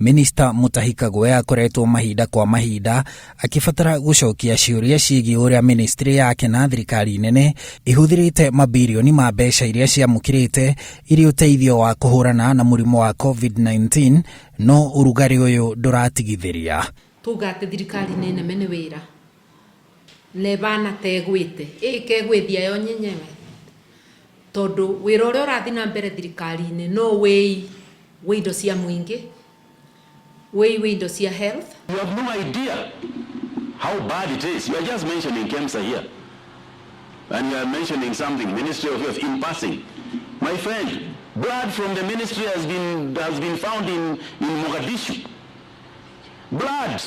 Minista Mutahi Kagwe akoretwo mahinda kwa mahinda akĩbatara gũcokia ciũria ciĩgiĩ ũrĩa ministry yake na thirikari nene ihũthĩrĩte mabirioni ma mbeca iria ciamũkĩrĩte irĩ ũteithio wa kũhũrana na mũrimũ wa COVID-19, no ũrugarĩ ũyũ ndũratigithĩria. Tuga atĩ thirikari nĩ neme nĩ wĩra na ĩbana ta ĩgwĩte ĩkegwĩthia yo nyenyewe, tondũ wĩra ũrĩa ũrathiĩ na mbere thirikari-inĩ no wĩi wa indo cia mũingĩ, wĩi wa indo cia health. You have no idea how bad it is. You are just mentioning KEMSA here. And you are mentioning something, Ministry of Health, in passing. My friend, blood from the ministry has been found in Mogadishu. Blood.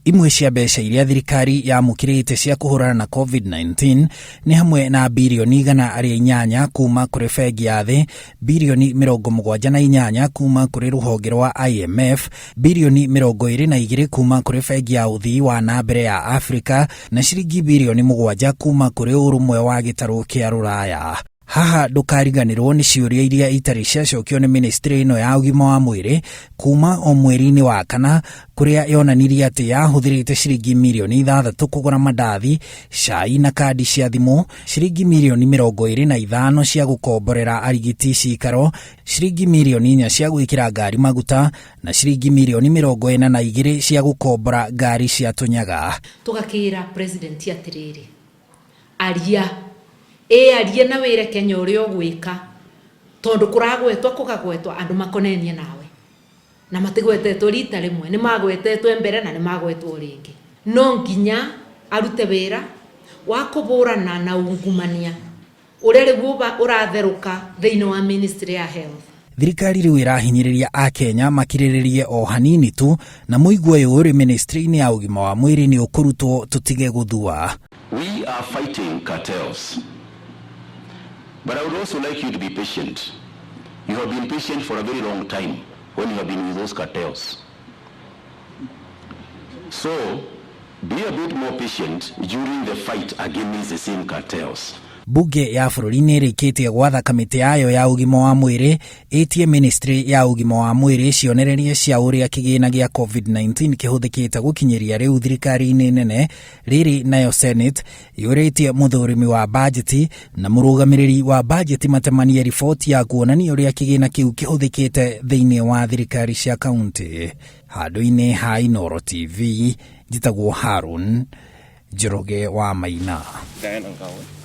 Imwe cia mbeca iria thirikari yamũkĩrĩte cia kũhũrana na COVID-19 nĩ hamwe na birioni 108 kuma kũrĩ bengi ya thĩ, birioni 78 kuma kũrĩ rũhonge rwa IMF, birioni 22 kuma kũrĩ bengi ya ũthii wa na mbere ya Afrika na ciringi birioni 7 kuma kũrĩ ũrũmwe wa gĩtarũ kĩa Rũraya. Haha ndũkariganĩrwo nĩ ciũria iria itarĩ ciacokio nĩ ministry ĩno ya ũgima wa mwĩrĩ kuma o mweri-inĩ wa kana, kũrĩa yonanirie atĩ yahũthĩrĩte ciringi mirioni 6 kũgũra mandathi, cai na kandi cia thimũ, ciringi mirioni 25 cia gũkomborera arigiti cikaro, ciringi mirioni 4 cia gwĩkĩra ngari maguta na ciringi mirioni 42 cia gũkombora ngari cia tũnyaga. Tũgakĩra president atĩrĩrĩ, aria ĩ arie na wĩre Kenya ũrĩa ũgwĩka, tondũ kũragwetwo kũgagwetwo andũ makonenie nawe na matigwetetwo rita rĩmwe, nĩ magwetetwo mbere na nĩ magwetwo rĩngĩ. No nginya arute wĩra wa kũbũrana na ungumania ũrĩa rĩu ũratherũka thĩinĩ wa ministry ya health. Thirikari rĩu ĩrahinyĩrĩria Akenya makirĩrĩrie o hanini tu na mũigua ũyũ ũrĩ ministry-inĩ ya ũgima wa mwĩrĩ nĩ ũkũrutwo tũtige gũthua. We are fighting cartels. But I would also like you to be patient. You have been patient for a very long time when you have been with those cartels. So be a bit more patient during the fight against the same cartels. Bunge ya bũrũri nĩ ĩrĩkĩtie gwatha kamĩtĩ yayo ya ũgima wa mwĩrĩ ĩtie ministry ya ũgima wa mwĩrĩ cionereria cia ũrĩa kĩgĩna gĩa COVID-19 kĩhũthĩkĩte gũkinyĩria rĩu thirikari-inĩ nene. Rĩrĩ nayo Senate yũrĩtie mũthũrimi wa bajeti na mũrũgamĩrĩri wa bajeti matemanie riboti ya kuonania ũrĩa kĩgĩna kĩu kĩhũthĩkĩte thĩinĩ wa thirikari cia kaunti. Handũ-inĩ ha Inooro TV, njĩtagwo Harun Njoroge wa Maina. Diana Ngawe.